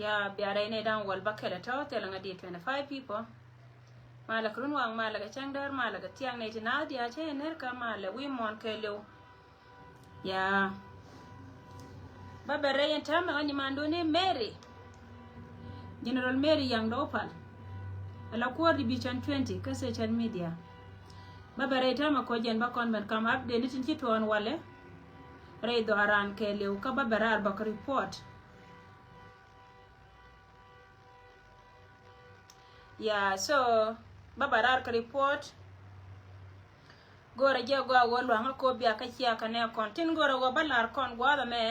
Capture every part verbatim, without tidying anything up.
Ya bia rɛy nɛy da̱ŋ wäl bäkɛl ɛ tɔ̱ thilɛ ŋädi twenty five people. Malɛ kɛ runwaŋ, malɛ kɛ cäŋdäär, malɛ kɛ thiaŋ nɛy ti naath diaal cä yɛ ner kä malɛ wi̱i̱ muɔ̱ɔ̱n kɛɛliw. Ya bä bɛ rɛy in täämɛ ɣän ni manduni Mary, General Mary Yaŋ Dɔw Pal. Ala kuäär division twenty kä social media. Bä bɛ rɛy täämɛ kɔ jɛn bä kɔn ben kam update ni tin ci tuɔɔn walɛ. Rɛy dhɔaran kɛɛliw kä bä bɛ raar bä kɛ report. Ya so bä bɛ raar kɛ report. Go̱o̱rä jɛ gɔaa wä luaŋä kɔ bia kä cia kä nɛ kɔn tin go̱o̱rä wä bä lar kɔn gua̱a̱th ɛmɛ.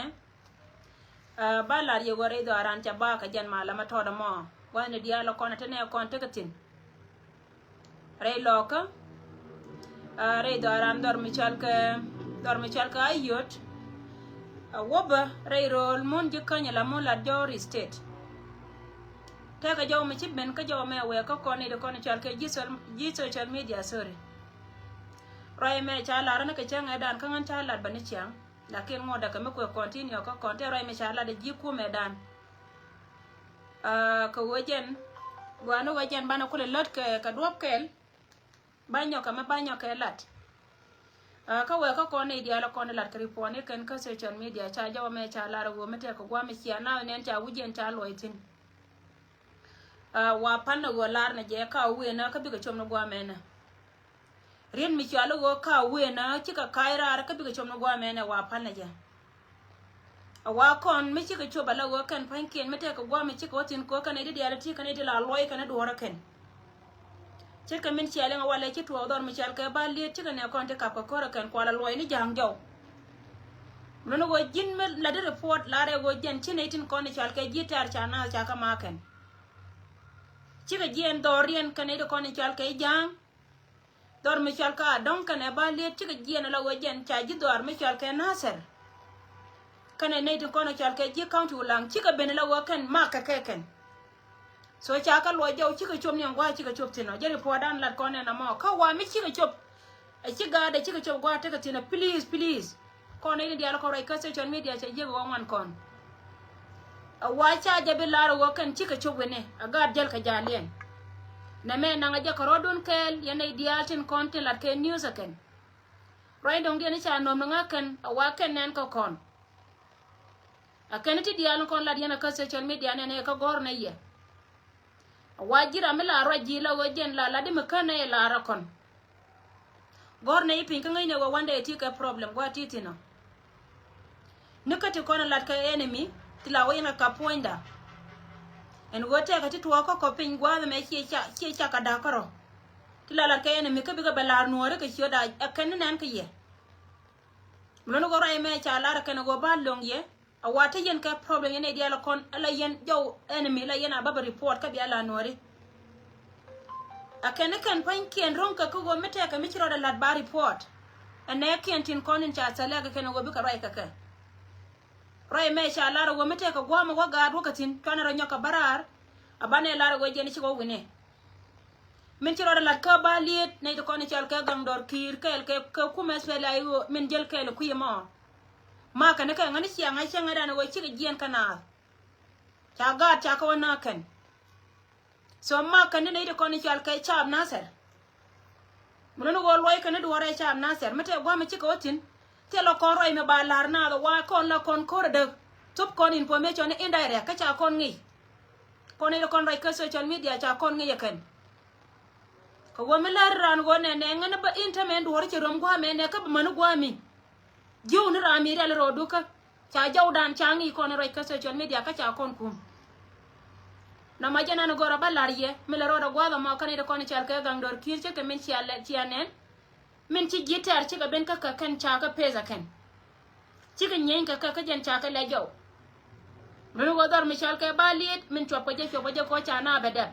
Bä lar yɛ wä rɛy dhɔaran ca ba kä jɛn malä mɛ tɔɔdɛ mɔ gua̱a̱th ni diaal ɛ kɔn ɛ te nɛ kɔn tekɛ thi̱n. Rɛy lɔkä rɛy dhɔaran dhɔr mi cɔal kɛ, dhɔr mi cɔal kɛ Ayot. Wäbä rɛy ro̱o̱l mun ji̱ käny ala mun lat Jɔri State. Tɛkɛ jɔw mi ci ben kä jɔw mɛ wɛɛ kä kɔn i̱ di kɔn cɔal kɛ ji̱ social media, sorry. Ruac mɛ ca lar ni kɛ cäŋ ɛ dan kä ŋän ca lat bä ni ciaŋ. Lakin ŋuɔ̱t däkɛ mi kuɛ continue kä kɔn tɛ ruac mɛ ca lat ɛ ji̱ kumɛ dan. Kɛ ɣöö jɛn gua̱a̱ni ɣöö jɛn banɛ kulɛ lät kɛ duɔ̱p kɛl. Ba nyɔkɛ mɛ ba nyɔkɛ lat. Kä wee kä kɔn ni diaal kɔn ni lat kɛ report ni kɛn kä social media ca jɔwä mɛ ca lar ɣöö mi tɛk kɛ guam mi cia na nɛn ca wi̱c jɛn ca luɔy thi̱n. Wa pal ni ɣöö lar ni jɛ ka wen kä bikɛ com ni guam ɛnɛ. Riet mi cɔal i̱ ɣöö ka wen cikɛ ka̱c raar kä bikɛ com ni guam ɛnɛ wa pal ni jɛ. A wa kɔn mi cikɛ cop ala ɣöö kɛn pa̱nykiɛn mi tɛk kɛ guam mi cikɛ wä thi̱n kɛ ɣöö kɛn i̱ di diaal ti kɛn i̱ di la luɔy kɛn i̱ duɔ̱ɔ̱rä kɛn. Ce̱tkɛ min ciɛl in a walɛ ci tuɔɔk dhɔr mi cɔal kɛ ba liet cikɛ nɛ kɔn ti kap kɛ kɔrɛ kɛn kual a luɔy ni ja̱a̱ŋ jɔw. Luni ɣöö ji̱n mi la di report la rɛ ɣöö jɛn ci nɛy tin kɔn i̱ cɔal kɛ ji̱ tɛ̈r ca naath ca kä ma kɛn. Cikɛ jiɛn dhɔr riɛn kɛn i̱ di kɔn i̱ cɔal kɛ i̱ ja̱a̱ŋ. Dhɔr mi cɔal kɛ Adɔŋ kɛnɛ ba liet cikɛ jiɛn ala ɣöö jɛn ca ji̱ dhɔr mi cɔal kɛ Nasir. Kɛnɛ nɛy tin kɔn cɔal kɛ ji̱ county Ulaŋ cikɛ ben ala ɣöö kɛn mak kɛ kɛ kɛn. So ca kɛ luɔc jɔw cikɛ cop ni ɛn gua̱a̱c cikɛ cop thi̱n ɔ jɛ report dan lat kɔn ɛn amɔ kä wa mi cikɛ cop. Ɛ ci gaat ɛ cikɛ cop gua̱a̱c tekɛ thi̱n ɔ please, please. Kɔn nɛy ni diaal kɔn ruac kä social media cɛ jiäk ɣɔ̱ ŋuan kɔn. A wa ca jɛ bi lar ɣöö kɛn cikɛ cop wini a gaat jäl kɛ ja̱a̱liɛn. Nɛ mɛ naŋ a jɛ kɛ rɔ̱dun kɛɛl yɛn nɛy diaal tin kɔn tin lat kɛ news ɛ kɛn. Ruac dɔ̱ŋ diɛn i̱ ca nɔm ni ŋa̱ kɛn a wa kɛn nɛn kä kɔn. A kɛn ti diaal ni kɔn lat yɛn a kä social media nɛn ɛ kä gɔ̱r nɛ yɛ. A wa ji̱ ram mi la ruac ji̱ la ɣöö jɛn la lat di mi kän nɛ yɛ lar a kɔn. Gɔ̱r nɛ i̱ piny kä ŋäcnɛ wä wandɛ iti kɛ problem gua̱a̱th ti thi̱n ɔ. Ni kä ti kɔn lat kɛ enemy ti la wä yɛn kɛ kap puɔ̱nyda. Ɛn ɣöö tɛkɛ ti tuɔɔk kä kɔ piny gua̱a̱th ɛmɛ ciɛ ca, ciɛ ca kɛ da̱k kärɔ. Ti la lat kɛ enemy kä bikɛ bɛ la̱r nuɔ̱ɔ̱ri kɛ ciötda ɛ kɛn ni nɛn kä yɛ. Mi luni ɣöö ruac ɛmɛ ca lar ɛ kɛn ɣöö ba lo̱ŋ yɛ. A wa te yɛn kɛ problem yɛn nɛy diaal kɔn ala yɛn jɔw enemy la yɛn a bä bɛ report kä bia la nuɔri. A kɛn ni kɛn pa̱nykiɛn ro̱ŋ kɛ kä ɣöö mi tɛkɛ mi ci rɔɔdɛ la̱t ba report. Ɛ nɛɛkiɛn tin kɔn in ca thɛlɛ kɛ kɛn ɣöö bikɛ ruac kɛ kɛ. Ruac mɛ ca lar ɣöö mi tɛkɛ gua̱a̱mɛ wä gaat wä kɛ thi̱n cuanɛ rɔ nyɔk kɛ bä raar. A banɛ lar ɣöö jɛn ci wä wi̱ni. Min ci rɔɔdɛ la̱t kä ba liet nɛy ti kɔn in cɔal kɛ gaŋ dɔr ki̱i̱r kɛɛl kɛ kɛ kumɛ thɛlɛ a i̱ ɣöö min jäl kɛɛl kui̱ ɛmɔ. Ma kɛn kɛ ŋäni ciaŋ a cäŋ ɛ dan ɛ ɣöö cikɛ jiɛn kä naath. Ca gaat ca kä wä naath kɛn. So ma kɛn ni nɛy ti kɔn i̱ cɔal kɛ caap Nasir. Mi luni ɣöö luɔc kɛn ni duɔ̱ɔ̱r ɛ caap Nasir mi tɛk gua̱a̱mɛ cikɛ wä thi̱n. Thilɛ kɔn ruac mi ba la̱r naath ɛ wa kɔn la kɔn ko̱r ɛ däk. Thop kɔn information ni indirect kä ca kɔn ŋi̱i̱c. Kɔn nɛy ti kɔn ruac kä social media ca kɔn ŋi̱i̱c ɛ kɛn. Kɛ ɣöö mi lär raan ɣöö nɛnɛ ŋäni bä in tämɛ in duɔ̱ɔ̱r cɛ röm gua̱a̱mɛ nɛ kä bä mäni gua̱a̱mi. Ji̱w ni ram mi rial rɔɔdu kä ca jɔwdan ca ŋi̱i̱c kɔn in ruac kä social media kä ca kɔn kum. Nɔmɔ jɛ nan gɔrɔ bä la̱r yɛ mi lɛ rɔɔdɛ gua̱a̱th ɛmɔ kä nɛy ti kɔn i̱ cɔal kɛ gaŋ dɔr ki̱i̱r ce̱tkɛ min cia lɛ cia nɛn. Min ci ji̱ tɛ̈r cikɛ ben kä kɛ kɛn ca kɛ peth ɛ kɛn. Cikɛ nyieny kɛ kɛ kä jɛn ca kɛ lɛ jɔw. Min wä dhɔr mi cɔal kɛ ba liet min cuɔp kɛ jɛ cuɔp kɛ jɛ kɔ ca na bɛ dɛp.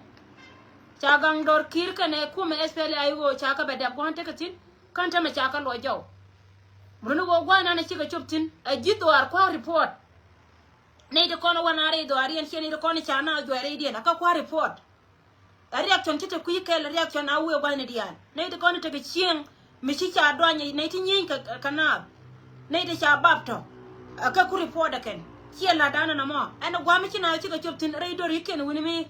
Ca gaŋ dɔr ki̱i̱r kɛnɛ kumɛ S P L A I O ca kɛ bɛ dɛp gua̱n tekɛ thi̱n kän tämɛ ca kɛ luɔc jɔw. Min wä gua̱n nanɛ cikɛ cop thi̱n ɛ ji̱ dhuaar kua̱r report. Nɛy ti kɔn wä na rɛy dhuaar yɛn ciɛ nɛy ti kɔn ca na juɔc rɛydiɛn ɛ kä kua̱r report. A reaction ci te kui̱ kɛl a reaction a wee gua̱thni diaal. Nɛy ti kɔn tekɛ cieŋ mi ci ca duany nɛy ti nyieeny kɛ, kɛ naath. Nɛy ti ca bap tɔ. A kɛ ku report ɛ kɛn. Ciɛ la̱t dan ɛn ɛmɔ ɛn gua̱a̱m mi ci na cikɛ cop thi̱n rɛy do̱r ikiɛn wi̱ni mi.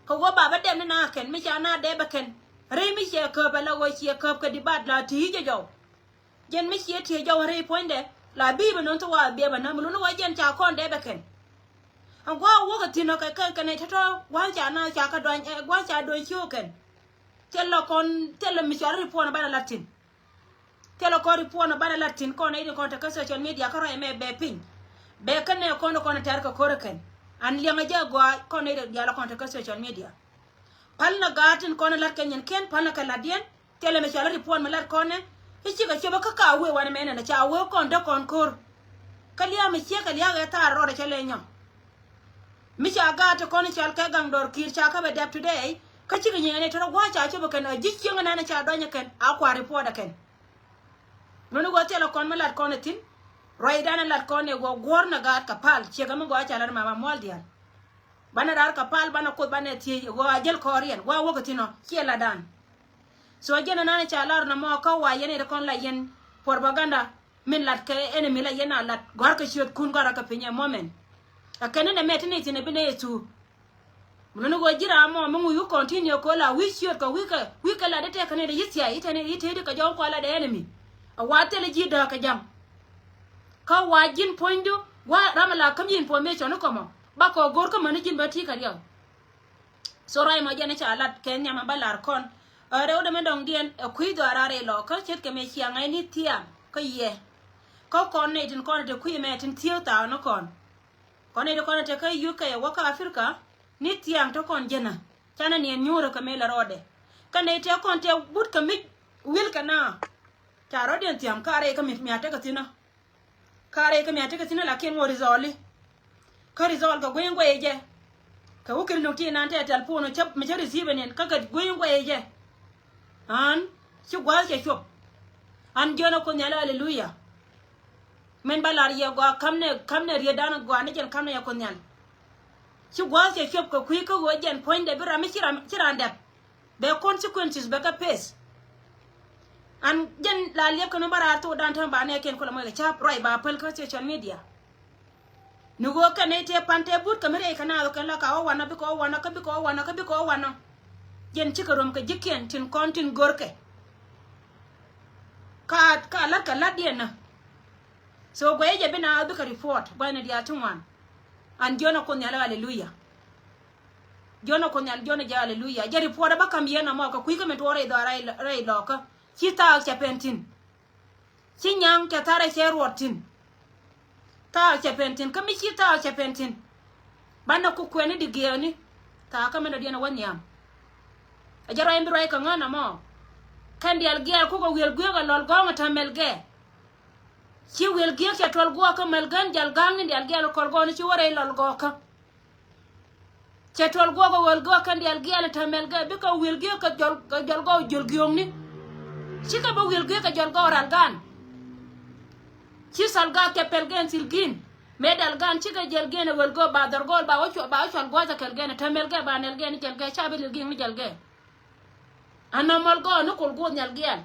Kɛ ɣöö ba bä dɛm ni na kɛn mi ca na dɛpɛ kɛn. Rɛy mi ciɛ käp ala ɣöö ciɛ käp kɛ dibat la ti̱i̱ jɛ jɔw. Jɛn mi ciɛ ti̱i̱ jɔw rɛy puɔ̱nydɛ la bi̱i̱ bɛ no̱n thi wa biɛ bɛ na mi luni wä jɛn ca kɔn dɛpɛ kɛn. Ɛn gua̱a̱ wäkɛ thi̱n ɔ kɛ kɛ kɛn ɛ tɔ̱tɔ̱ gua̱a̱ ca na ca kɛ duany ɛ gua̱a̱ ca duany ciö kɛn. Thilɛ kɔn thilɛ mi cɔal ripuɔn ɔ banɛ la thi̱n. Thilɛ kɔn ripuɔn ɔ banɛ la thi̱n kɔn ɛ i̱ kɔn te kä social media kä rɔy ɛmɛ bɛ piny. Bɛ kä nɛ kɔn kɔn tɛr kɛ ko̱r ɛ kɛn an liɛŋɛ jɛ gɔaa kɔn ɛ i̱ diaal kɔn te kä social media. Pal na gaat tin kɔn ɛ lat kɛ nyin kiɛn pal na kɛ lat diɛn. Thilɛ mi cɔal ripuɔn mi lat kɔn ɛ i̱ cikɛ copä kä ka wee wanɛ mɛnɛ na ca wee kɔn däk kɔn ko̱r. Kä lia̱a̱ mi ciek kɛ lia̱a̱ ɛ thaar rɔɔdɛ cɛ lɛ nyɔk. Mi ca gaat ti kɔn i̱ cɔal kɛ gaŋ dɔɔr ki̱i̱r ca kä bɛ dɛp today. Kä cikɛ nyiɛɛn i̱ tɔrɔ gua̱a̱c ca cop ɛ kɛn ɛ ji̱ cieŋ ɛnɛn ca dɔny ɛ kɛn a kua ripuɔt ɛ kɛn. Nuni gɔɔ thilɛ kɔn mi lat kɔn ɛ thi̱n. Ruacdan ɛ lat kɔn ɛ gɔɔ guɔ̱r nɛ gaat kɛ pal ciek ɛmi gɔaa ca lat mama mual diaal. Banɛ raar kɛ pal banɛ kuoth banɛ thiec ɛ gɔɔ a jäl kɔɔriɛn gɔaa wäkɛ thi̱n ɔ ciɛ latdan. So jɛn ɛnan ca lar nɔmɔ kä wa yɛn i̱ ri kɔn la yɛn propaganda. Min lat kɛ enemy la yɛn a lat gɔ̱a̱r kɛ ciöt kun gɔ̱a̱r kɛ piny ɛ moment. Ɛ kɛn ni nɛ mɛ ti ni thin ɛ bi nɛ yɛ thuuk. Mi luni ɣöö ji̱ ram mɔ mi ŋuc wi̱i̱ continue kɛ ɣöö la wi̱i̱ ciöt kɛ wi̱i̱ kɛ wi̱i̱ kɛ lat i̱ tɛk kɛn i̱ dee yi̱ thia̱a̱c i̱ tɛn i̱ tëëdi kɛ jɔw kua lat enemy. Ɛ wa thilɛ ji̱ dääk kɛ ja̱ŋ. Kä wa ji̱n puɔ̱nydu wa ram a la käm ji̱ information i̱ kɔmɔ bakɔ go̱r kä mäni ji̱n bä ti̱i̱ kɛ riɛw. So ruac mɔ jɛn i̱ ca lat kɛ nhiam a bä lar kɔn. Ɛ rɛw dämɛ dɔ̱ŋ diɛn ɛ kui̱ dhɔaar a rɛy lɔɔkä ce̱tkɛ mëë ciaŋ ɛ ni thiaŋ kä yɛ. Kä kɔn nɛy tin kɔn ɛ te kui̱ mɛ tin thiee thaak ni kɔn. Kɔn nɛy ti kɔn ɛ te kä U K wä kä Africa ni thiaŋ te kɔn jɛnä. Canɛ niɛn nyuurä kɛ mëë lɛ rɔɔdɛ. Kä nɛy te kɔn te wut kɛ mi̱c wil kɛ na. Ca rɔɔdiɛn thiaŋ kä a rɛy kä mi̱t mia̱t tekɛ thi̱n ɔ. Ka rɛy kä mi a tekɛ thi̱n lakin wä result i̱. Kä result kɛ gui̱ny guɛy jɛ. Kɛ wä kiri nukti nan tɛ tɛl puɔn mi cä receive nin kä kɛ gui̱ny guɛy jɛ. An ci gua̱a̱th cɛ cuɔp. An jiɔn a Kuoth Nhial aleluya. Min ba lar yɛ gɔaa kamnɛ kamnɛ rietdan gɔaa ni jɛn kamnɛ yɛ Kuoth Nhial. Ci gua̱a̱th cɛ cuɔp kɛ kui̱ kä ɣöö jɛn puɔ̱nydɛ bi ram mi ci ram ci ran dɛp. Bɛ consequences bɛ kɛ face. An jɛn la liɛp kɛn bä raar thokdan täämɛ ba nɛɛkiɛn kulɛ mɔc kɛ ca̱p ruac ba päl kä social media. Ni ɣöö kɛn nɛy tëë pan tëë but kɛ mi rɛy kɛ naath kɛn la ka wä wanɔ bikɛ wä wanɔ kä bikɛ wä wanɔ kä bikɛ wä wanɔ. Jɛn cikɛ röm kɛ ji̱kiɛn tin kɔn tin görkɛ. Ka ka la̱t kɛ la̱tdiɛn nä. So guɛy jɛ bi naath bikɛ report gua̱thni diaal ti ŋuan. An jiɔn a Kuoth Nhial aleluya. Jiɔn a Kuoth Nhial jiɔn a jɛ aleluya. Jɛ report a bä ka̱m yɛn amɔ kɛ kui̱ kä mi tuɔɔk rɛy dhɔaar rɛy lɔɔkä. Ci thaak cɛ pɛn thi̱n. Ci nyaŋ cɛ tha̱rɛ cɛ ruɔt thi̱n. Thaak cɛ pɛn thi̱n kä mi ci thaak cɛ pɛn thi̱n. Banɛ ku kuɛni di giɛɛkni. Thaak kä mi dɔ̱diɛn a wä nhiam. A jɛ ruac in bi ruac kɛ ŋän amɔ. Kɛn diaal giaal kukɛ wi̱el gui̱eek a lɔl gɔ̱ŋ a te mɛl gɛ. Ci wi̱el gi̱eek cɛ tuɔl guɔɔk kä mɛl gän jal ga̱ŋni diaal giaal kɔl gɔɔni ci wä rɛy lɔl gɔɔkä. Cɛ tuɔl guɔk ɛ ɣöl guɔk kɛn diaal giaal ɛ tɛmɛl gɛ bikɛ wi̱el giek kɛ jɔl kɛ jɔl gɔw jiöl giöŋni. Cikɛ bä wi̱el giek kɛ jɔl gɔw ral gan. Ci thal gaak cɛ pɛl gɛn thil gi̱n. Mëë dal gan cikɛ jɛl gɛn ɛ ɣöl gɔw ba dhɔr gɔl ba wä cuɔl ba wä cuɔl gua̱th ɛ kɛl gɛn ɛ tɛmɛl gɛ ba nɛl gɛn ɛ jɛl gɛ ca bi lil gi̱i̱ŋni jɛl gɛ. Anɔmɔl gɔɔ ni kol guɔth nhial giaal.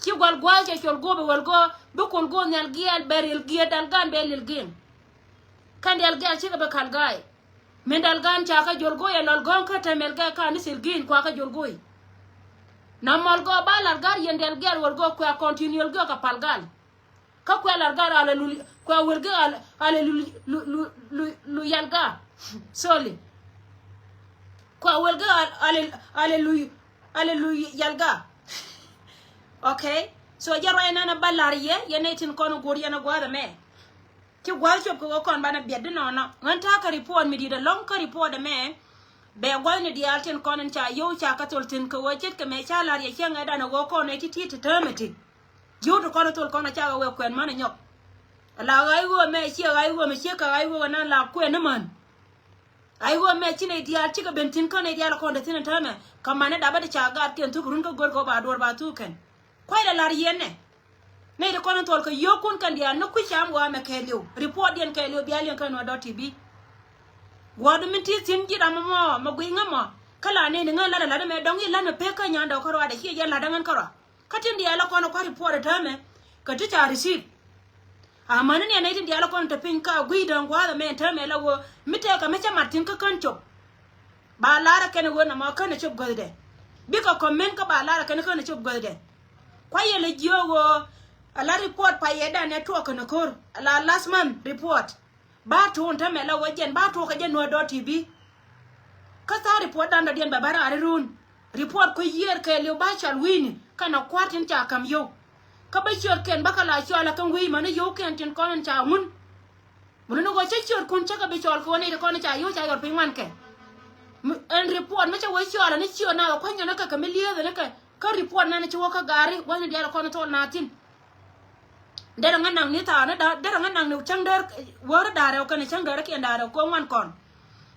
Ci gual gua̱a̱th cɛ col guɔp ɛ wal gɔɔ bi kol guɔth nhial giaal bɛ ril giet dal gan bɛ lil gi̱i̱ŋ. Kɛn diaal giaal cikɛ bi kal ga̱a̱y. Min dal gan ca kä jol go̱o̱y ɛ lɔl gɔ̱ŋ kä tɛmɛl gɛ ka ni thil gi̱i̱n kua kä jol go̱o̱y. Na mɔl gɔɔ ba lar gar yɛn diaal giaal wal gɔɔ kuɛ kɔn tin yol giɔk ɛ pal gal. Kä kuɛ lar gar alɛ lul kuɛ wel gɛ alɛ lul lu lu lu lu yal ga. Sorry. Kuɛ wel gɛ alɛ alɛ lu alɛ lu yal ga. Okay. So jɛ ruac nana ba lar yɛ yɛn nɛ tin kɔn go̱o̱r yɛn a gua̱a̱th ɛmɛ. Ci gua̱a̱th cop kɛ wä kɔn banɛ biɛt di nɔnɔ ɣän ta̱a̱ kä report mi di̱t ɛlɔ̱ŋ kä report ɛmɛ. Bɛ gua̱thni diaal tin kɔn in ca yio̱w ca kä thol thi̱n kɛ wä ce̱tkɛ mɛ ca la̱r yɛ cäŋ ɛ danɛ wä kɔn ɛ ti ti ti täämɛ ti. Yio̱w ti kɔn ɛ thol kɔn ɛ ca kɛ wä kuɛn män ɛ nyɔk. Ala ɣa̱c ɣöö mɛ ciɛ ɣa̱c ɣöö mɛ ciɛ kɛ ɣa̱c ɣöö nan la kuɛn ni män. Ɣa̱c ɣöö mɛ ci nɛy diaal cikɛ ben thi̱n kä nɛy diaal kɔn te thi̱n ɛ täämɛ kɛ män ɛ dapä ti ca gaatkiɛn thuk run kä go̱r kɛ wä ba duɔ̱ɔ̱r ba thuk kɛn. Kua̱c la la̱r yɛn nɛ. Nɛy ti kɔn in thuɔl kɛ yio̱o̱kun kɛn diaal ni kui̱ cam ɣɔaa mɛ kɛɛliw. Report diɛn kɛɛliw bia liɛŋ kɛn wä dɔ̱r ti bi. Gua̱a̱du min ti thi̱n ji̱ ram mɔ mɛ guiy ŋä mɔ. Kä la nɛy ni ŋä lat a lat mɛ dɔ̱ŋ i̱ lat mɛ pek kä nyan dɔ̱k kä ruaadɛ ciɛ jɛ lat a ŋän kä rua. Kä tin diaal la kɔn a kua̱r report a täämɛ. Kɛ ti ca receive. Amäni ni a nɛy tin diaal kɔn te piny ka guiy dɔ̱ŋ gua̱a̱th ɛmɛ ɛn täämɛ la ɣöö mi tëëkɛ mi cä mat thi̱n kä kän cop. Ba lar ɛ kɛn ɣöö nɔmɔ kän ɛ cop guäthdɛ. Bikɛ comment kä ba lar ɛ kɛn kän ɛ cop guäthdɛ. Kuayɛ lɛ jiök ɣöö a la report payɛ dan ɛ tuɔɔk kɛn ɛ ko̱r a la last month report. Ba tuun tämɛ la wä jɛn ba tuɔɔk kɛ jɛ nuɔ̱t dɔ̱r ti bi. Kä tha̱a̱ŋ report dan dɔ̱diɛn bɛ bä raar irun. Report kui̱ yiëër kɛɛliw ba cɔal wi̱i̱ni kɛn a kua̱r tin ca käm yio̱w. Kä bä ciötkiɛn bä kɛ la cɔal a kɛn wi̱i̱ mäni yio̱wkiɛn tin kɔn in ca ŋun. Mun ni ɣöö cä ciötkun cä kɛ bi cɔɔl kɛ ɣöö nɛy ti kɔn ca yio̱w ca yɔr piny ŋuan kɛ. Ɛn report mi cä wee cɔɔl ani ciöt na ɣä kuany nyɔn ni kɛ kɛ mi lieth ni kɛ. Kä report nani ci wä kä gaari wä ni diaal kɔn thol na thin. Derɛ ŋä naŋ ni thaani da derɛ ŋä naŋ ni cäŋ däär. Wääri da̱a̱r rɛw kɛn cäŋ däär kiɛn da̱a̱r rɛw kɛ ŋuan kɔn.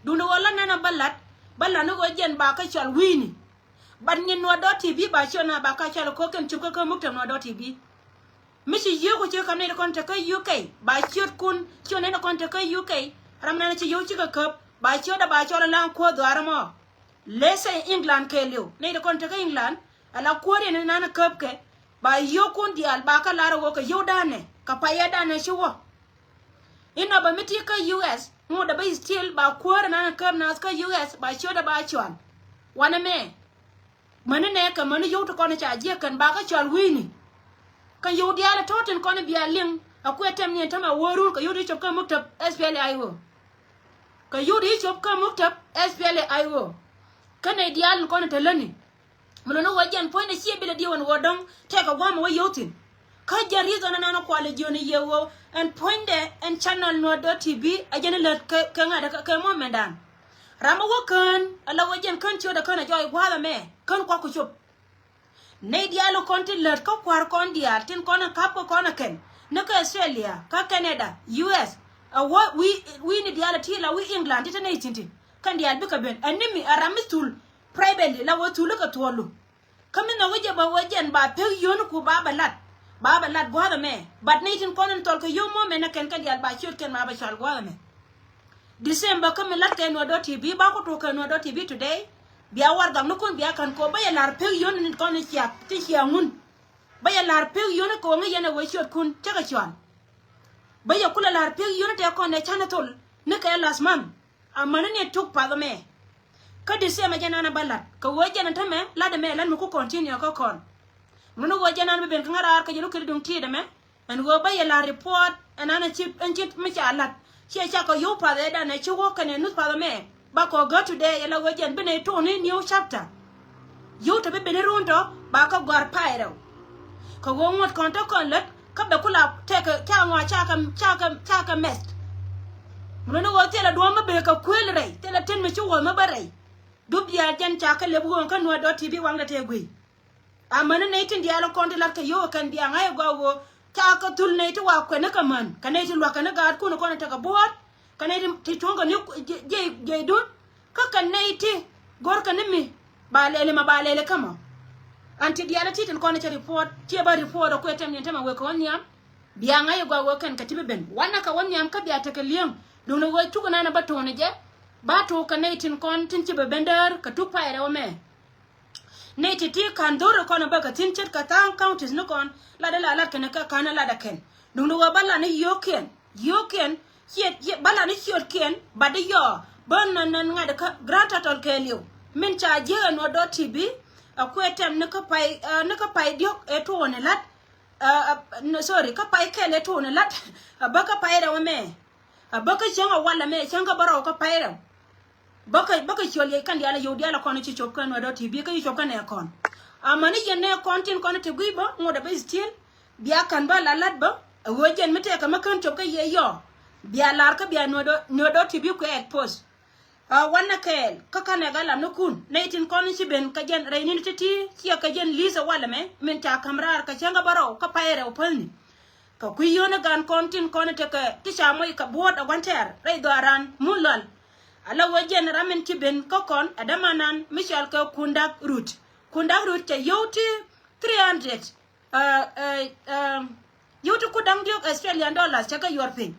Duundɛ ɣöö la nɛn a bä lat bä lat ni ɣöö jɛn ba kä cɔl wi̱i̱ni. Bat nyin nuɔt dɔ̱r ti bi ba ciöt na ba kä cɔl ko̱ kɛn cup kä kä muk tɛm nuɔt dɔ̱r ti bi. Mi ci yiëëku ci käm nɛy ti kɔn tekä U K ba ciötkun ciöt nɛy ti kɔn tekä U K. Ram nan ci yio̱w cikɛ käp ba ciötdä ba cɔl in la̱a̱ŋ kuäär dhuaar ɛmɔ. Lese England kɛɛliw nɛy ti kɔn tekä England ala kuäär in nan käp kɛ ba yio̱wkun diaal ba kä lar ɛ ɣöö kɛ yio̱w danɛ kɛ payɛ danɛ ci wä. Inɔ bä mi ti kä U S ŋot dɛ bä still ba kuäär in nan käp naath kä U S ba ciötdä ba cɔl. Wanɛ mɛ. Mäni nɛ kɛ mäni yio̱w ti kɔn ca jiɛk kɛn ba kä cɔal wi̱i̱ni. Kɛn yio̱w diaal tɔ̱ tin kɔn bia liŋ a kuɛ tɛm ni ɛn tämɛ wä run kɛ yio̱w ti cop kä muktäp S P L A I O. Kɛ yio̱w ti cop kä muktäp S P L A I O. Kä nɛy diaal in kɔn te läni. Mi luni wä jɛn puɔ̱nydɛ ciɛ bilɛ diɛ wän wä dɔ̱ŋ tɛkɛ gua̱a̱mɛ wä yio̱w thi̱n. Kä jɛn reason ɛn an kualɛ jiön i̱ yɛ ɣöö ɛn puɔ̱nydɛ ɛn channel nuɔ̱t dɔ̱r ti bi ɛ jɛn ilät kɛ ŋa̱t kɛ mɔmɛndan. Ram ɛ wä kään ala wä jɛn kään ciötdɛ kään ɛ jɔɔc gua̱a̱th ɛmɛ kään kuak ku cop. Nɛy diaal kɔn ti lät kä kua̱r kɔn diaal tin kɔn ɛ ka̱p kä kɔn ɛ kɛn ni kä Australia kä Canada, U S. Ɛ wä wi̱i̱ wi̱i̱ni diaal ti la wi̱i̱ England ti te nɛy tin ti kɛn diaal bikɛ ben ɛn ni mi ɛ ram mi thul privately la wä thul kɛ thuɔlu. Kä mi nhɔk i̱ jɛ bä wee jɛn ba pek yio̱o̱ni ku ba bɛ lat ba bɛ lat gua̱a̱th ɛmɛ. But nɛy tin kɔn in thɔl kɛ yio̱w mɔ mɛn ɛ kɛn kɛ diaal ba ciöt kɛn ba bɛ cɔal gua̱a̱th ɛmɛ. December kä mi lat kɛ nuɔ̱t dɔ̱r ti bi ba ku tok kɛ nuɔ̱t dɔ̱r ti bi today. Bia war gak ni kun bia kän ko bä yɛ lar pek yio̱o̱ni ni kɔn in ciak ti ciak ŋun. Bä yɛ lar pek yio̱o̱ni ko ŋi yɛn ɛ wee ciötkun cä kɛ cɔal. Bä yɛ kulɛ lar pek yio̱o̱ni tɛ kɔn ɛ canɛ thol ni kɛ last month. Amäni ni tuk path ɛmɛ. Kä December jɛn an a bä lat kɛ ɣöö jɛn a tämɛ lat ɛmɛ lat mi ku continue kä kɔn. Ŋuni ɣöö jɛn an bi ben kä ŋäraar kä jɛ lukiri duŋ ti̱i̱t ɛmɛ. Ɛn ɣöö bä yɛ lat report ɛn an a ci ɛn ci mi ca lat ciɛ cakɔ yio̱w path ɛ dan ɛ ci wä kɛnɛ nuth path ɛmɛ. Ba kɔ gät today ɛ la ɣöö jɛn bi nɛy tuuni new chapter. Yio̱w te bi ben i̱ ruun tɔ ba kä gɔ̱a̱r pay rɛw. Kɛ ɣöö ŋuɔ̱t kɔn te kɔn lät kä bɛ kula tɛkɛ ca ŋɔa ca kɛ ca kɛ ca kɛ mɛth. Mun ni ɣöö thilɛ duɔ̱ɔ̱m mi bekɛ kuël rɛy thilɛ tin mi ci wuɔ̱th mi bä rɛy. Dup diaal jɛn ca kɛ lep ɣöö kä nuɔ̱t dɔ̱r ti bi waŋdɛ tëë guiy. Amäni nɛy tin diaal kɔn ti lat kɛ yio̱w kɛn bia ŋa̱c ɛ gɔaa ɣöö ca kɛ thul nɛy ti wa kuɛn ni kɛ män kɛ nɛy ti lua̱k kɛn ni gaatkun kɔn tekɛ buɔ̱ɔ̱t. Kɛ nɛy ti cuɔ̱ŋ kɛ ni jiɛy jiɛydun. Kä kɛ nɛy ti go̱rkɛ ni mi ba lɛli ma ba lɛli kä mɔ. An ti diaal ti tin kɔn cɛ report ciɛ ba report ɔ kuɛ tɛm ni tɛmɛ wek kɛ wä nhiam. Bia ŋa̱c ɛ gɔaa ɣöö kɛn kɛ ti bi ben wanɛ kɛ wä nhiam kä bia tekɛ li̱eŋ. Duundɛ ɣöö cuk nan ɛ ba to̱o̱n ɛ jɛ ba to̱o̱k kɛ nɛy tin kɔn tin ci bɛ ben däär kɛ tuk pay rɛw ɛmɛ. Nɛy ti ti ka̱n dho̱r kɔn bä kɛ thi̱n ce̱tkɛ tha̱a̱ŋ counties ni kɔn latdä la lat kɛn kä ka̱n latdä kɛn. Duŋni ɣöö bä lat ni yio̱o̱kiɛn yio̱o̱kiɛn ciɛ ciɛ bä lat ni ciötkiɛn bat di yɔɔ bä nän nän ŋa̱t kä grand total kɛɛliw. Min ca jiäk ɛn wä dɔ̱r ti bi ɛ kuɛ tɛm ni kä pay ni kä pay diɔ̱k ɛ tuɔɔni la̱t. Sorry kä pay kɛl ɛ tuɔɔni la̱t. Ɛ bä kä pay rɛw ɛmɛ. Ɛ bä kä cäŋ ɛ walɛ mɛ cäŋ kä bä rɔw kä pay rɛw. Bäkɛ bäkɛ ciöl yɛ kɛn diaal ɛ yio̱w diaal ɛ kɔn ci cop kɛn wä dɔ̱r ti bi kä ci cop kɛn ɛ kɔn. Amäni yɛn nɛ kɔn tin kɔn ti gui̱ bä ŋot ɛ bä still. Bia ka̱n bä la la̱t bä ɛ ɣöö jɛn mi tɛkɛ mi kän cop kä yɛ yɔɔ. Bia lar kä bia nuɔ̱t dɔ̱r ti bi kuɛ expose. Ɛ wanɛ kɛɛl kä ka̱n ɛ gat lam ni kun nɛy tin kɔn ci ben kɛ jɛn rɛy ni̱n ti̱ti̱ ciɛ kɛ jɛn li̱th ɛ walɛ mɛ min ca ka̱m raar kɛ cäŋ kä bä rɔw kä pay rɛw päthni. Kɛ kui̱ yio̱o̱ni gan kɔn tin kɔn tekɛ ti ca moc kɛ buɔ̱ɔ̱t ɛ gua̱n tɛ̈r rɛy dhɔaaran mun lɔl. Ala wee jɛn ram min ci ben kä kɔn ɛ dämanan mi cɔal kɛ Kundak Rut. Kundak Rut cɛ yio̱w ti three hundred. Yio̱w ti ku da̱ŋ diɔ̱k Australian dollars cɛ kɛ yuɔr piny.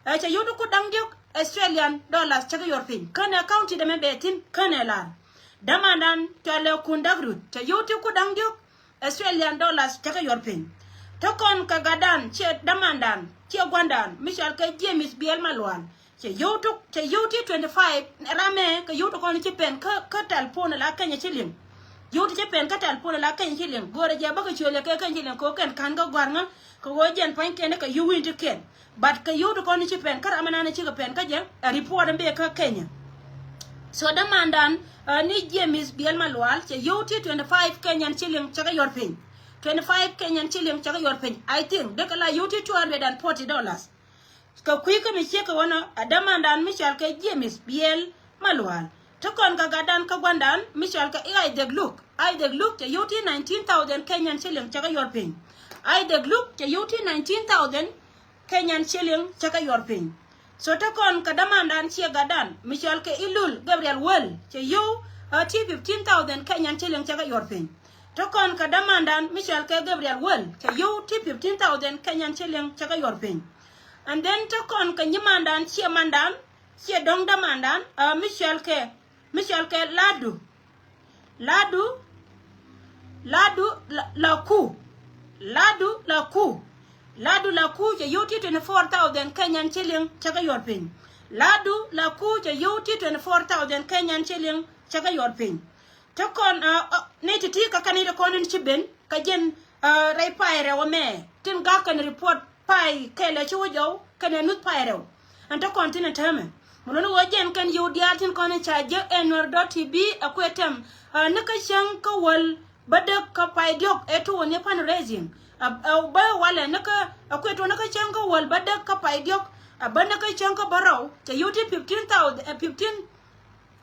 Ɛ cɛ yio̱w ti ku da̱ŋ diɔ̱k Australian dollars cɛ kɛ yuɔr piny. Känɛ county dämɛ bɛ thi̱n känɛ lar. Dämanan cɔal ɛ Kundak Rut cɛ yio̱w ti ku da̱ŋ diɔ̱k Australian dollars cä kɛ yuɔr piny. Te kɔn kɛ gatdan ciɛ dämandan ciɛ gua̱ndan mi cɔal kɛ James Biɛl Malual. Cɛ yio̱w ti, cɛ yio̱w ti twenty five ramɛ kɛ yio̱w ti kɔn ci pɛn kä, kä telephone la Kenya shilling. Yio̱w ti ci pɛn kä telephone la Kenya shilling. Go̱o̱rɛ jɛ bä kɛ ciöl yɛ kɛ Kenya shilling kɛ ɣöö kɛn ka̱n kä gua̱r ŋä kɛ ɣöö jɛn pua̱ny kɛn kɛ yio̱w wi̱i̱n ti kɛn. But kɛ yio̱w ti kɔn ci pɛn kä ramɛ nan cikɛ pɛn kä jɛ ɛ report in bɛ kä Kenya. So dämandan ni James Biɛl Malual cɛ yio̱w ti twenty five Kenyan shilling cɛ kɛ yɔr piny. Twenty five Kenyan shilling cɛ kɛ yɔr piny. I think dee kɛ la yio̱w ti two hundred and forty dollars. Kɛ kui̱ kä mi ciek kɛ wänä a dämandan mi cɔal kɛ James Biɛl Malual. Te kɔn kɛ gatdan kä gua̱ndan mi cɔal kɛ Isaac Luke. Isaac Luke cɛ yio̱w ti nineteen thousand Kenyan shilling cɛ kɛ yɔr piny. Isaac Luke cɛ yio̱w ti nineteen thousand Kenyan shilling cɛ kɛ yɔr piny. So te kɔn kɛ dämandan ciɛ gatdan mi cɔal kɛ Ilul Gabriel Wel cɛ yio̱w a ti fifteen thousand Kenyan shilling cɛ kɛ yɔr piny. Te kɔn kɛ dämandan mi cɔal kɛ Gabriel Wel cɛ yio̱w ti fifteen thousand Kenyan shilling cɛ kɛ yɔr piny. And then te kɔn kɛ nyimandan ciɛ mandan ciɛ dɔ̱ŋ dämandan a mi cɔal kɛ mi cɔal kɛ Ladu. Ladu, Ladu la, Laku. Ladu Laku. Ladu Laku cɛ yio̱w ti twenty four thousand Kenyan shilling cɛ kɛ yɔr piny. Ladu Laku cɛ yio̱w ti twenty four thousand Kenyan shilling cɛ kɛ yɔr piny. Te kɔn a, a, ni ti ti kä kɛ ni ti kɔn in ci ben kä jɛn a, rɛy pay rɛw ɛmɛ tin gak kɛn report pay kɛlɛ ci wä jɔw kɛnɛ nuth pay rɛw. Ɛn te kɔn tin ɛ täämɛ mi luni wä jɛn kɛn yio̱w diaal tin kɔn in ca jek ɛ Nuer dot T V ɛ kuɛ tɛm a, ni kä cäŋ kä wäl bä däk kä pay diɔ̱k ɛ tuun ni fundraising. A, a, bä walɛ ni kä a kuɛ tuun ni kä cäŋ kä wäl bä däk kä pay diɔ̱k a, bä ni kä cäŋ kä bä rɛw cɛ yio̱w ti fifteen thousand ɛ fifteen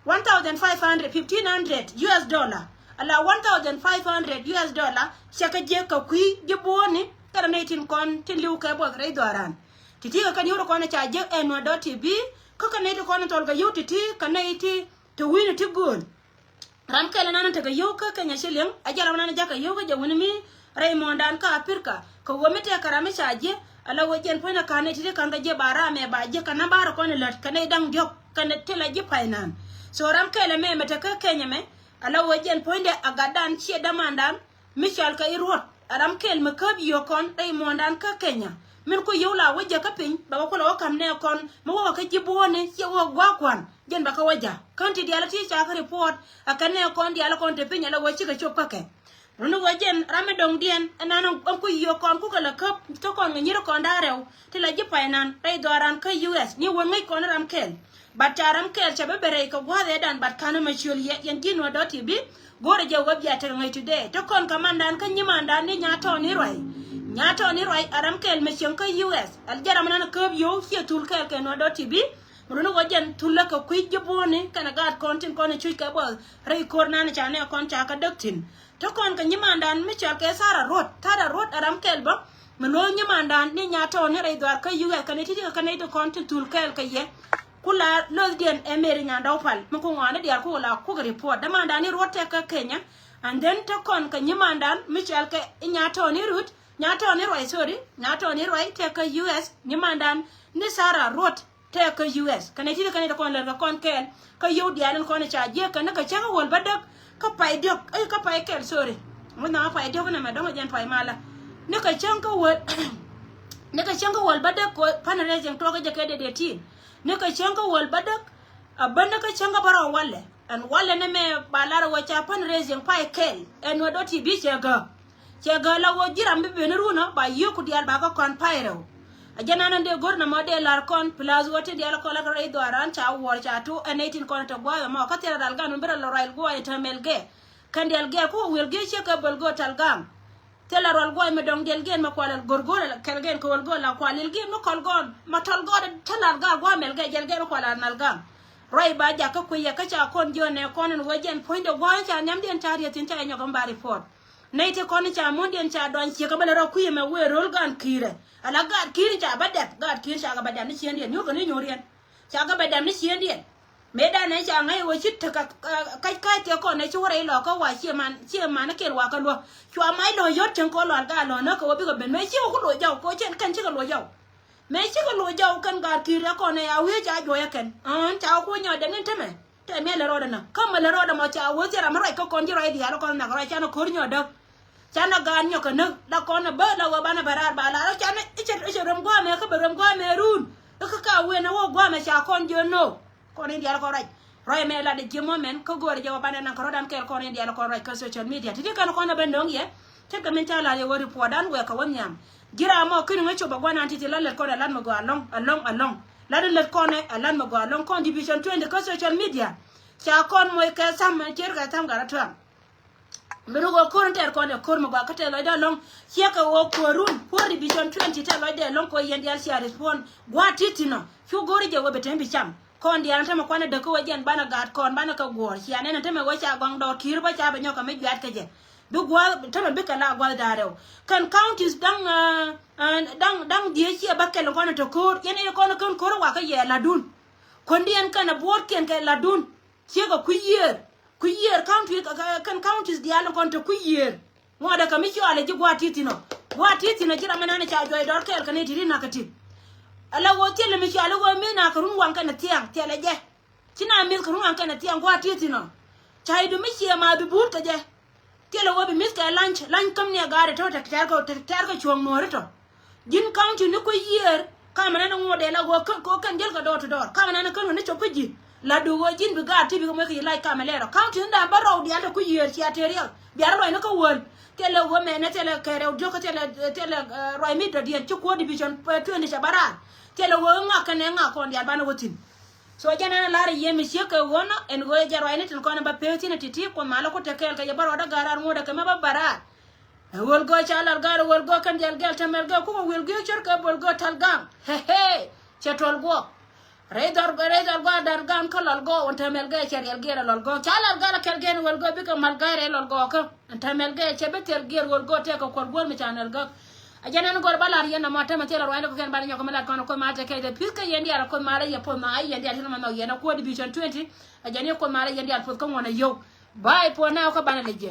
one thousand five hundred, fifteen hundred U S dollar. Ala one thousand five hundred U S dollar cɛ kɛ jiɛk kɛ kui̱ ji̱ buɔ̱ɔ̱ni kɛnɛ nɛy tin kɔn tin li̱w kɛ buɔth rɛy dhɔaaran. Ti̱ti̱ kɛ kɛn yio̱w ti kɔn ca jiɛk ɛ Nuer dot T V kä kɛ nɛy ti kɔn thɔl kɛ yio̱w ti̱ti̱ kɛ nɛy ti te wi̱i̱ni ti gööl. Ram kɛl ɛnan tekɛ yio̱w kä Kenya shilling ɛ jɛ ram ɛnan jakä yio̱w kä jɛ wi̱ni mi rɛy muɔ̱ɔ̱ndan kä Africa kɛ ɣöö mi tëëkɛ ram mi ca jiɛ ala ɣöö jiɛn puɔ̱nydɛ ka̱n nɛy ti̱ti̱ ka̱n kɛ jiɛ ba raamɛ ba jiɛ kɛ nambärä kɔn ilät kɛ nɛy da̱ŋ diɔ̱k kɛnɛ ti la ji̱ pay nan. So ram kɛl ɛmɛ mɛ tekä Kenya mɛ ala ɣöö jiɛn puɔ̱nydɛ a gatdan ciɛ dämandan mi cɔal kɛ i̱ ruɔ̱t a ram kɛl mi käp yio̱o̱kɔn rɛy muɔ̱ɔ̱ndan kä Kenya. Min ku yio̱w la wä jiɛ kä piny bɛ wä kulɛ wä ka̱m nɛɛkɔn mi wä wä kä ji̱ buɔ̱ɔ̱ni ciɛ wä gua̱a̱k kua̱n jɛn bɛ kä wä ja̱ kän ti diaal ti ca kä report a kɛ nɛɛkɔn diaal kɔn te piny ala ɣöö cikɛ cop kä kɛ. Runi wä jɛn ram mi dɔ̱ŋdiɛn ɛnan ɛn ku yio̱o̱kɔn kukɛ lɛ käp te kɔn kɛ nyi̱r kɔn da̱a̱ rɛw ti la ji̱ pay nan rɛy dhɔaaran kä U S ni wä ŋäc kɔn ram kɛl. But ca ram kɛl ca bä ben rɛy kɛ gua̱a̱th ëëdan but ka̱n ɛmɛ ciöl yɛ yɛn ji̱ Nuer dot T V. Go̱rɛ jɛ wä bia tekɛ ŋäc today te kɔn kɛ mandan kä nyimandan ni Nyatɔɔni Ruay. Nyatɔɔni Ruay a ram kɛl mɛ cieŋ kä U S. Al jɛ ram nan käp yio̱w ciɛ thul kɛɛl kɛ Nuer dot T V. Mɛ runi wä jɛn thul lä kɛ kui̱ ji̱ buɔ̱ɔ̱ni kɛnɛ gaat kɔn tin kɔn ɛ cuc kɛ buɔth rɛy ko̱r nan ca nɛ kɔn ca kɛ däk thi̱n. Te kɔn kɛ nyimandan mi cɔal kɛ Thara Ruɔt. Thara Ruɔt a ram kɛl bä mi lo̱o̱ nyimandan ni Nyatɔɔni rɛy dhɔaar kä U S kɛnɛ ti̱ti̱ kɛ kɛnɛ ti kɔn tin thul kɛɛl kɛ yɛ. Ku la lo̱thdiɛn ɛ Mary Nyandɔw Pal mi ku ŋɔaani diaal ku la kuk report dämandan ni Ruɔt tɛk kä Kenya. And then te kɔn kɛ nyimandan mi cɔal kɛ Nyatɔɔni Ruɔt, Nyatɔɔni Ruay, sorry, Nyatɔɔni Ruay tɛk kä U S nyimandan ni Thara Ruɔt tɛk kä U S. Kɛnɛ ti̱ti̱ kɛnɛ ti kɔn lär kɛ kɔn kɛɛl kä yio̱w diaal in kɔn ca jiɛk kɛ ni kɛ cäŋ kä wäl bädäk kä pay diɔ̱k, eh, kä pay kɛl, sorry. Ŋuth na pay diɔ̱k inɛ mɛ dɔ̱ŋ jɛn pay malä. Ni kɛ cäŋ kä wäl ni kɛ cäŋ kä wäl bädäk kɛ fundraising tuɔɔk kä jɛ kɛ dee dee tin ni kɛ cäŋ kä wäl bädäk. A bä ni kɛ cäŋ kä bä rɔw walɛ ɛn walɛ ni mɛ ba lar wä ca fundraising pay kɛl ɛn wä dɔ̱ ti bi cɛ gä. Cɛ gäl a ɣöö ji̱ ram bi ben run ɔ ba yio̱o̱ku diaal ba kä kɔn pay rɛw. A jɛn an dee go̱r nɔmɔ dee la̱r kɔn plus ɣöö tin diaal kɔn la tɔ rɛy dhɔaaran ca wuɔr ca tu ɛn nɛy tin kɔn te gua̱a̱th ɛmɔ kä thil a ral gan mi bi rɔ lɔ ruac gua̱a̱th tɛmɛl gɛ. Kɛn diaal gɛɛr ku wä wi̱el gee ciek kɛ böl go̱o̱r tal gaŋ. Thil a rual gua̱a̱th mi dɔ̱ŋ diaal gɛɛr mi kual al go̱r go̱o̱r kɛl gɛɛr kɛ wäl go̱o̱r la kual il gɛɛr mi kɔl gɔɔn ma tɔl gɔɔn tal lar gaŋ gua̱a̱th mɛl gɛ jiɛl gɛɛr mi kual al nal gaŋ. Ruac ba jakä kui̱ yɛ kä ca kɔn jiɔn nɛ kɔn in wä jɛn puɔ̱nydɛ gua̱a̱th ca nhiamdiɛn ca rieth thi̱n ca nyɔk in ba report. Nɛy ti kɔn ca muɔ̱ndiɛn ca dɔny ciek kä bä lɛ rɔ kui̱ ɛmɛ wëë ro̱l gan ki̱i̱rɛ. Ala gaat ki̱i̱r ca bä dɛp, gaat ki̱i̱r ca kɛ bä dɛp ni ciëndiɛn, nyuɔ̱kɛ ni nyuɔ̱riɛn. Ca kɛ bä dɛp ni ciëndiɛn. Mëëdan ɛ ca ŋäc wä ci tekɛ kac ka̱a̱c kɛ kɔn ɛ ci wä rɛy lɔɔkä wa ciɛ man, ciɛ man kɛl wa kä luäk. Cua mac lɔ yot cieŋ kɔ lual gaat lɔ näk kɛ wä bikɛ ben mëë ci wä ku loc jɔw kɛ wä cɛn kɛn cikɛ loc jɔw. Mëë cikɛ loc jɔw kɛn gaat ki̱i̱r ɛ kɔn ɛ a wiee ca juɔyä kɛn. Ɛn ca wä ku wä nyɔk dɛn in tämɛ. Tɛ miɛ lɛ rɔɔdɛ nä kä mɛ lɛ rɔɔdɛ mɔ ca wä thil ram mi ruac kä kɔn ji̱ ruac diaal kɔn nhak ruac canɛ ko̱r nyɔk däk. Canɛ gaat nyɔk kɛ näk la kɔn ɛ bä la wä banɛ bɛ raar ba la rɔ canɛ i̱ cɛ i̱ cɛ röm guamɛ kä bɛ röm guamɛ run. I̱ kä ka wen ɛ wä guamɛ ca kɔn jiö no. Kɔn in dial kɔn ruac ruac mɛ la dee ji̱ mɔ mɛn kä go̱o̱rɛ jɛ wä banɛ naŋ kɛ rɔ̱dan kɛɛl kɔn in dial kɔn ruac kä social media ti ti kɛn kɔn ɛ bɛ nöŋ yɛ. Cɛ kɛ min ca la yɛ wä report dan wɛ kɛ wä nhiam. Ji̱ ram mɔ kin ŋä cop ɛ guanan ti ti la lɛt kɔn ɛ lat mɛ gɔaa lɔŋ alɔŋ alɔŋ. Lat in lɛt kɔn ɛ lat mɛ gɔaa lɔŋ kɔn division twenty kä social media. Ca kɔn moc kɛ tham mɛ cer kɛ tham gat rɔ tuam. Mi ruk ɛ ko̱r in tɛɛr kɔn ɛ ko̱r mi gɔaa kä tɛɛr lɔcdɛ ɛlɔ̱ŋ. Ciɛ kɛ ɣöö kuäärun kuäär division twenty tɛɛr lɔcdɛ ɛlɔ̱ŋ kɛ ɣöö yɛn diaal cia respond gua̱a̱r ti̱ti̱ nɔ. Cu go̱r jɛ wee bɛ tɛm bi cam kɔn diaal ɛn tämɛ kuanɛ däk kä wee jɛn banɛ gaat kɔn banɛ kɛ guɔ̱ɔ̱r cia nɛn ɛn tämɛ wee ca gɔŋ dɔɔr ki̱i̱r bä ca bɛ nyɔk kɛ mi juaat kɛ jɛ. Bi gua̱a̱r tämɛ bikɛ la gua̱a̱r da̱a̱r rɛw kɛn counties da̱ŋ da̱ŋ da̱ŋ dhieec ciɛ bä kɛl kɔn ɛ te ko̱r yɛn i̱ kɔn kän ko̱r ɛ wakä yɛ latdun. Kuändiɛn kɛn ɛ buɔ̱ɔ̱tkiɛn kɛ latdun. Ciek ɛ kui̱ yiëër kui̱ yiëër county kɛn counties diaal in kɔn te kui̱ yiëër. Ŋuɔ̱tdɛ kɛ mi cɔalɛ ji̱ gua̱a̱t ti̱thi̱n ɔ gua̱a̱t ti̱thi̱n ɔ ji̱ ram mi nan ca juɔc dɔr kɛɛl kɛn i̱ ti ri nak kɛ ti. Ala ɣöö thilɛ mi cɔalɛ ɣöö mi nak kɛ run waŋ kɛn ɛ thiaŋ thilɛ jɛ. Ci na mi̱th kɛ run waŋ kɛn ɛ thiaŋ gua̱a̱t ti̱thi̱n ɔ. Ca i̱ du mi ciɛ ma bi buut kɛ jɛ. Thilɛ wä bi mi̱th kɛ la̱ny la̱ny käm ni a gaat ɛ tɔ̱ tɛk tɛ̈r kɛ tɛk tɛ̈r kɛ cuɔ̱ɔ̱ŋ nuɔ̱ɔ̱ri tɔ̱. Ji̱n county ni kui̱ yiëër kamɛ nɛn ŋuɔ̱t dee la ɣöö kän kɛ ɣöö kɛn jiäl kɛ door to door kamɛ nɛn kän ɣöö ni cop kä ji̱. La duŋ ɣöö ji̱n bi gaat ti bi kɛ muec kɛ yi lac kamɛ lɛr ɔ county ni da̱a̱n bä rɔw diaal te kui̱ yiëër cia tëër riɛl. Bia rɔ luɔ̱c ni kä wäl. Thilɛ ɣöö mɛnɛ thilɛ kɛ rɛw diɔ̱k kä thilɛ thilɛ ruac mi dɔ̱diɛn ci kuäär division twenty ca bä raar. Thilɛ ɣöö ŋak kɛn ɛ ŋak kɔn diaal banɛ wä thi̱n. So jɛn ɛn ɛ lar ɛ yɛn mi ciek kɛ ɣöö nɔ ɛn ɣöö jɛ ruacni tin kɔn ɛ bä pek thi̱n ɛ ti̱ti̱ kuɔth malä ku te kɛɛl kɛ yɛ bä rɔɔdä ga̱r raar ŋuɔ̱t ɛ kɛ mɛ bä bä raar. Ɛ ɣöl gɔɔ ca lal ga̱r ɛ ɣöl gɔɔ kɛn dial gɛl tɛmɛl gɛl kukɛ wil gi̱i̱k cär kɛ böl gɔɔ tal ga̱a̱ŋ. Hehe. Cɛ tuɔl guɔ. Rɛy dhɔr rɛy dhɔr gɔɔ dar ga̱a̱ŋ kä lɔl gɔɔ wän tɛmɛl gɛl cɛ riɛl giɛr ɛ lɔl gɔɔ ca lal ga̱r ɛ kɛl gɛn ɛ ɣöl gɔɔ bikɛ mal ga̱r ɛ lɔl gɔɔ kä. Ɛn tɛmɛl gɛl cɛ bi thil giɛr ɣöl gɔɔ tɛk kɛ kuɔl guɔ̱r mi ca nɛl gäk. A jɛn ɛn gɔr ba lar yɛn nɔmɔ tɛmɛ thil a ruacni kɔkiɛn banɛ nyɔk kɛ mi lat kɔn ɛ kuoth ma tekɛ dɛ pi̱th kä yɛn diaal ɛ kuoth ma lɛ yɛ puɔth ma a yɛn diaal ci nɔmɔ nhɔk yɛn ɛ kuɔth division twenty. A jɛn yɛ kuoth ma lɛ yɛn diaal puɔth kä ŋuɔn ɛ yio̱w. Ba ɛ puɔth na kä banɛ lɛ jiɛn.